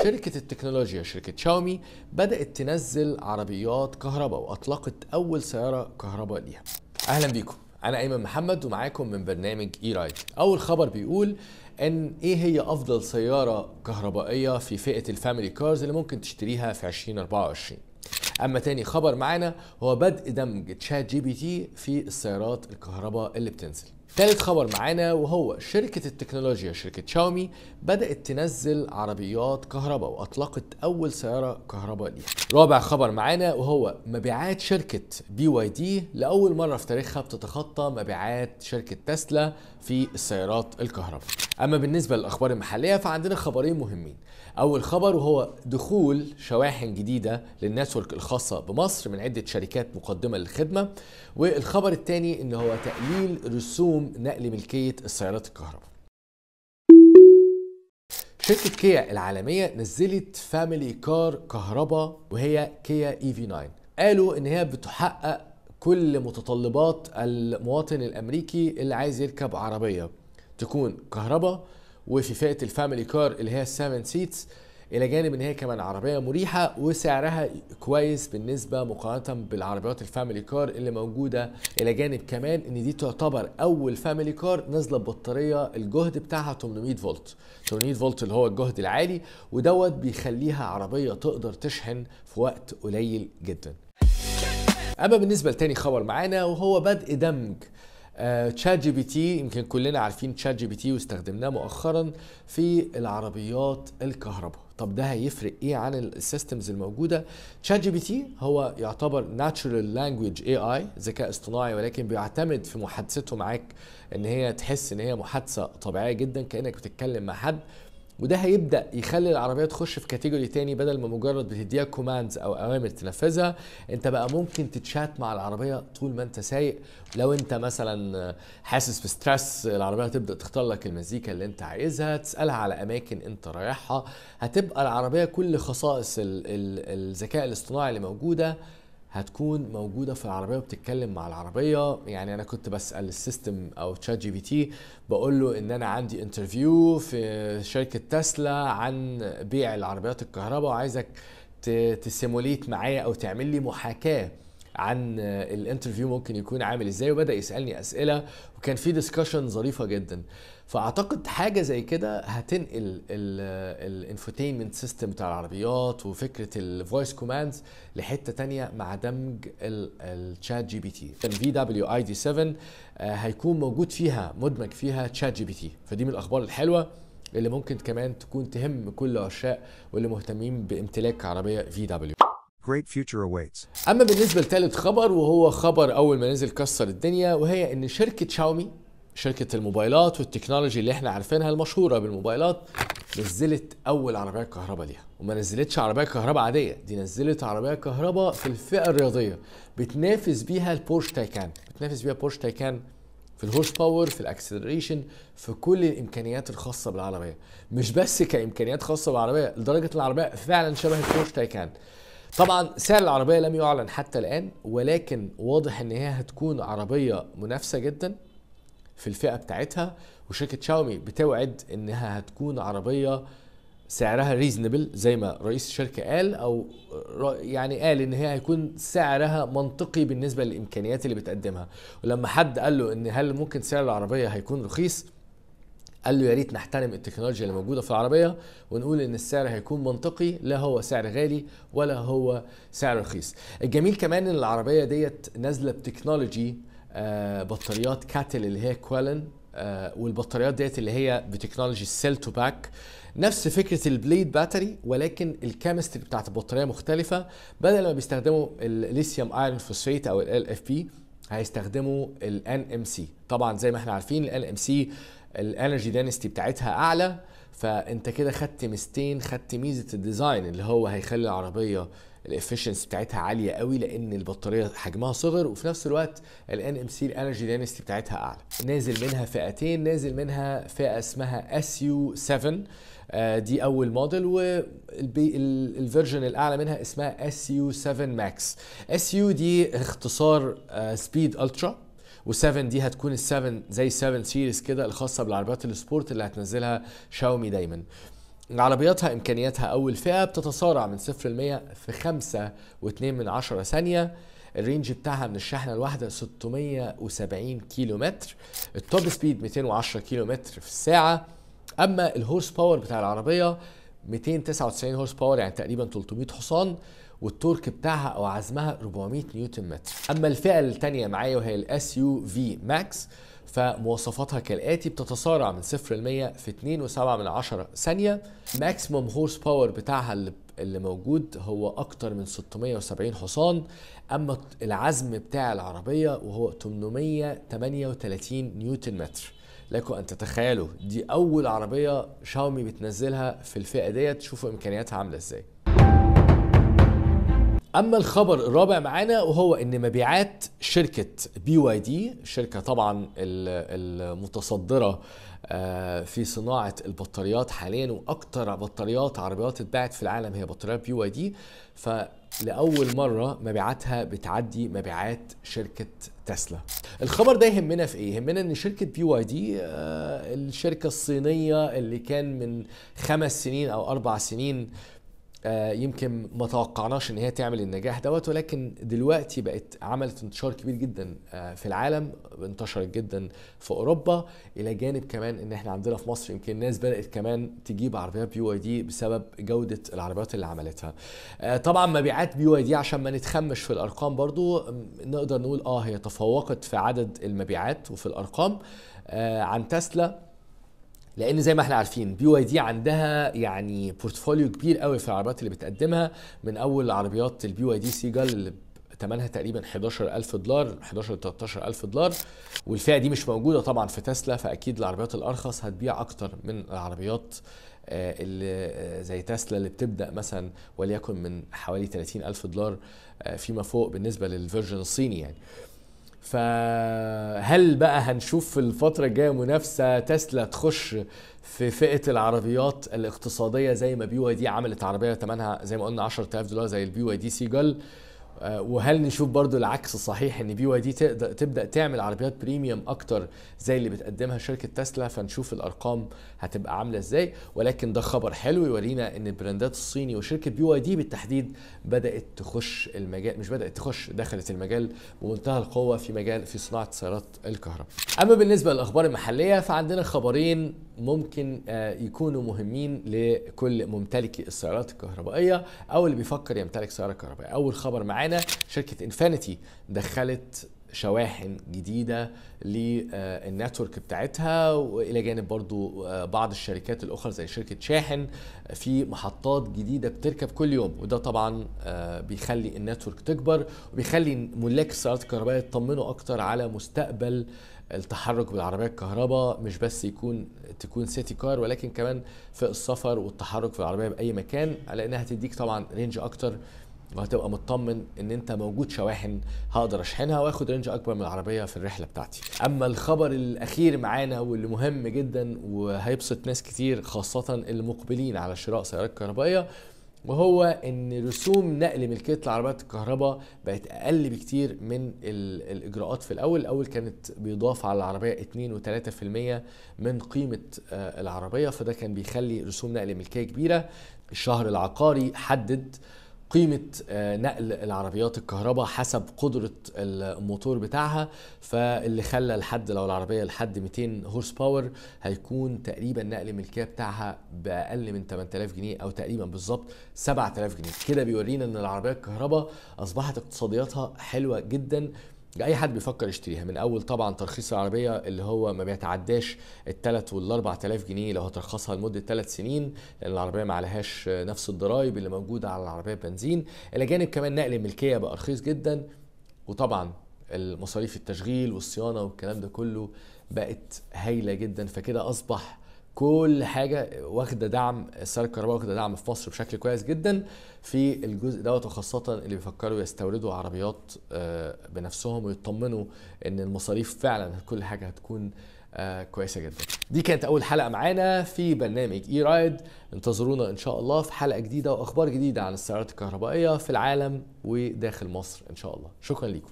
شركة التكنولوجيا شركة شاومي بدأت تنزل عربيات كهرباء وأطلقت أول سيارة كهرباء ليها. أهلا بيكم، أنا أيمن محمد ومعاكم من برنامج eRide. أول خبر بيقول إن إيه هي أفضل سيارة كهربائية في فئة ال family cars اللي ممكن تشتريها في 2024. أما تاني خبر معانا هو بدء دمج ChatGPT في السيارات الكهرباء اللي بتنزل. ثالث خبر معانا وهو شركة التكنولوجيا شركة شاومي بدأت تنزل عربيات كهرباء وأطلقت أول سيارة كهرباء ليها. رابع خبر معانا وهو مبيعات شركة BYD لأول مرة في تاريخها بتتخطى مبيعات شركة تسلا في السيارات الكهرباء. أما بالنسبة للأخبار المحلية فعندنا خبرين مهمين. أول خبر وهو دخول شواحن جديدة لل network الخاصة بمصر من عدة شركات مقدمة للخدمة، والخبر الثاني إن هو تقليل رسوم نقل ملكية السيارات الكهرباء. شركة كيا العالمية نزلت family car كهرباء وهي كيا EV9. قالوا إن هي بتحقق كل متطلبات المواطن الأمريكي اللي عايز يركب عربية تكون كهرباء وفي فئة ال family car اللي هي 7 seats، إلى جانب إن هي كمان عربية مريحة وسعرها كويس بالنسبة مقارنة بالعربيات ال family car اللي موجودة، إلى جانب كمان إن دي تعتبر أول family car نازلة ببطارية الجهد بتاعها 800 فولت، 800 فولت اللي هو الجهد العالي، ودوت بيخليها عربية تقدر تشحن في وقت قليل جدا. أما بالنسبة لتاني خبر معانا وهو بدء دمج ChatGPT. يمكن كلنا عارفين ChatGPT واستخدمناه مؤخرا في العربيات الكهرباء. طب ده هيفرق ايه عن ال systems الموجودة؟ ChatGPT هو يعتبر natural language AI، ذكاء اصطناعي، ولكن بيعتمد في محادثته معاك ان هي تحس ان هي محادثة طبيعية جدا كانك بتتكلم مع حد، وده هيبدا يخلي العربية تخش في category تاني. بدل ما مجرد بتديها commands او اوامر تنفذها، انت بقى ممكن تتشات مع العربية طول ما انت سايق. لو انت مثلا حاسس ب stress، العربية هتبدا تختار لك المزيكا اللي انت عايزها، تسالها على اماكن انت رايحها. هتبقى العربية كل خصائص الذكاء الاصطناعي اللي موجودة هتكون موجودة في العربية وبتتكلم مع العربية. يعني أنا كنت بسأل ال system أو ChatGPT بقول له إن أنا عندي interview في شركة تسلا عن بيع العربيات الكهرباء وعايزك ت simulate معايا أو تعمل لي محاكاة عن ال interview ممكن يكون عامل ازاي، وبدأ يسألني أسئلة وكان في discussion ظريفة جدا. فأعتقد حاجة زي كده هتنقل ال infotainment system بتاع العربيات وفكرة ال voice commands لحتة تانية مع دمج الشات جي بي تي. في دبليو اي دي 7 هيكون موجود فيها، مدمج فيها ChatGPT، فدي من الأخبار الحلوة اللي ممكن كمان تكون تهم كل عشاق واللي مهتمين بامتلاك عربية VW. Great future awaits. أما بالنسبة لثالث خبر وهو خبر أول ما نزل كسر الدنيا، وهي إن شركة شاومي، شركة الموبايلات وال technology اللي احنا عارفينها المشهورة بالموبايلات، نزلت أول عربية كهرباء ليها. وما نزلتش عربية كهرباء عادية، دي نزلت عربية كهرباء في الفئة الرياضية بتنافس بيها البورش تايكان، بتنافس بيها بورش تايكان في ال horse power، في ال acceleration، في كل الامكانيات الخاصة بالعربية. مش بس كامكانيات خاصة بالعربية، لدرجة العربية فعلا شبه البورش تايكان. طبعا سعر العربية لم يعلن حتى الآن، ولكن واضح ان هي هتكون عربية منافسة جدا في الفئة بتاعتها. وشركة شاومي بتوعد انها هتكون عربية سعرها reasonable زي ما رئيس الشركة قال، او يعني قال ان هي هيكون سعرها منطقي بالنسبة للامكانيات اللي بتقدمها. ولما حد قال له ان هل ممكن سعر العربية هيكون رخيص، قال له يا ريت نحترم التكنولوجيا اللي موجودة في العربية ونقول ان السعر هيكون منطقي، لا هو سعر غالي ولا هو سعر رخيص. الجميل كمان ان العربية ديت نازله ب technology بطاريات CATL اللي هي كوالن، والبطاريات ديت اللي هي ب technology cell to pack، نفس فكرة ال blade battery، ولكن ال chemistry بتاعت البطارية مختلفة. بدل ما بيستخدموا ال lithium iron phosphate او LFP، هيستخدموا ال NMC. طبعا زي ما احنا عارفين ال NMC ال energy density بتاعتها اعلى، فانت كده خدت ميزتين، خدت ميزة ال design اللي هو هيخلي العربية ال efficiency بتاعتها عالية قوي لان البطارية حجمها صغر، وفي نفس الوقت ال NMC ال energy density بتاعتها اعلى. نازل منها فئتين، نازل منها فئة اسمها SU7، دي اول موديل، وال version الاعلى منها اسمها SU7 Max. SU دي اختصار Speed Ultra، و7 دي هتكون ال7 زي 7 series كده الخاصة بالعربيات ال sport اللي هتنزلها شاومي دايما. عربياتها امكانياتها اول فئة بتتسارع من 0 ل 100 في 5.2 ثانية. ال range بتاعها من الشحنة الواحدة 670 كيلو متر، ال top speed 210 كيلو متر في الساعة. اما ال horse power بتاع العربية 299 horse power، يعني تقريبا 300 حصان، وال torque بتاعها او عزمها 400 نيوتن متر. اما الفئة الثانية معايا وهي ال SUV Max، فمواصفاتها كالاتي: بتتسارع من 0 ل 100 في 2.7 ثانية. maximum horse power بتاعها اللي موجود هو اكتر من 670 حصان. اما العزم بتاع العربية وهو 838 نيوتن متر. لكم ان تتخيلوا دي اول عربية شاومي بتنزلها في الفئة ديت، شوفوا امكانياتها عامله ازاي. اما الخبر الرابع معانا وهو ان مبيعات شركة BYD، شركة طبعا المتصدره في صناعة البطاريات حاليا، واكتر بطاريات عربيات اتباعت في العالم هي بطاريات BYD، فلاول مرة مبيعاتها بتعدي مبيعات شركة تسلا. الخبر ده يهمنا في ايه؟ يهمنا ان شركة BYD، الشركة الصينية اللي كان من 5 سنين او 4 سنين يمكن ما توقعناش ان هي تعمل النجاح دوت، ولكن دلوقتي بقت عملت انتشار كبير جدا في العالم، انتشرت جدا في اوروبا، الى جانب كمان ان احنا عندنا في مصر يمكن الناس بدات كمان تجيب عربيات BYD بسبب جوده العربيات اللي عملتها. طبعا مبيعات BYD عشان ما نتخمش في الارقام برضو نقدر نقول هي تفوقت في عدد المبيعات وفي الارقام عن تسلا، لان زي ما احنا عارفين BYD عندها يعني portfolio كبير قوي في العربيات اللي بتقدمها، من اول عربيات ال BYD Seagull اللي ثمنها تقريبا 11000 دولار، 11 13000 دولار، والفئة دي مش موجودة طبعا في تسلا، فاكيد العربيات الارخص هتبيع اكتر من العربيات اللي زي تسلا اللي بتبدا مثلا وليكن من حوالي 30000 دولار فيما فوق بالنسبة لل version الصيني يعني. فهل بقى هنشوف في الفترة الجاية منافسة تسلا تخش في فئة العربيات الاقتصادية زي ما BYD عملت عربية ثمنها زي ما قلنا 10000 دولار زي ال BYD Seagull؟ وهل نشوف برضو العكس صحيح ان BYD تبدأ تعمل عربيات premium اكتر زي اللي بتقدمها شركة تسلا؟ فنشوف الارقام هتبقى عاملة ازاي. ولكن ده خبر حلو يورينا ان البراندات الصيني وشركة BYD بالتحديد بدأت تخش المجال، مش بدأت تخش، دخلت المجال بمنتهى القوة في مجال في صناعة سيارات الكهرباء. اما بالنسبة للاخبار المحلية فعندنا خبرين ممكن يكونوا مهمين لكل ممتلكي السيارات الكهربائية او اللي بيفكر يمتلك سيارة كهربائية. اول خبر معانا شركة انفينيتي دخلت شواحن جديدة لل network بتاعتها، والى جانب برضو بعض الشركات الاخرى زي شركة شاحن في محطات جديدة بتركب كل يوم، وده طبعا بيخلي ال network تكبر وبيخلي ملاك السيارات الكهربائية يطمنوا اكتر على مستقبل التحرك بالعربية الكهرباء، مش بس تكون city car، ولكن كمان في السفر والتحرك في العربية باي مكان، لانها هتديك طبعا range اكتر، وهتبقى مطمن ان انت موجود شواحن هقدر اشحنها واخد range اكبر من العربية في الرحلة بتاعتي. اما الخبر الاخير معانا واللي مهم جدا وهيبسط ناس كتير خاصة المقبلين على شراء سيارات كهربائية، وهو ان رسوم نقل ملكية العربيات الكهرباء بقت اقل بكتير من الاجراءات في الاول. الاول كانت بيضاف على العربية 2 و3% من قيمة العربية، فده كان بيخلي رسوم نقل ملكية كبيرة. الشهر العقاري حدد قيمة نقل العربيات الكهرباء حسب قدرة الموتور بتاعها، فاللي خلى لحد لو العربية لحد 200 horse power هيكون تقريبا نقل الملكية بتاعها بأقل من 8000 جنيه أو تقريبا بالظبط 7000 جنيه. كده بيورينا إن العربية الكهرباء أصبحت اقتصادياتها حلوة جدا لأي حد بيفكر يشتريها. من أول طبعا ترخيص العربية اللي هو ما بيتعداش ال3 وال4000 جنيه لو هترخصها لمدة 3 سنين، لأن العربية ما عليهاش نفس الضرايب اللي موجودة على العربية بنزين. إلى جانب كمان نقل الملكية بقى رخيص جدا، وطبعا المصاريف التشغيل والصيانة والكلام ده كله بقت هايلة جدا. فكده أصبح كل حاجة واخدة دعم، السيارة الكهرباء واخدة دعم في مصر بشكل كويس جدا في الجزء دوت، وخاصة اللي بيفكروا يستوردوا عربيات بنفسهم ويطمنوا ان المصاريف فعلا كل حاجة هتكون كويسة جدا. دي كانت أول حلقة معانا في برنامج e-Ride. انتظرونا إن شاء الله في حلقة جديدة وأخبار جديدة عن السيارات الكهربائية في العالم وداخل مصر إن شاء الله. شكرا لكم.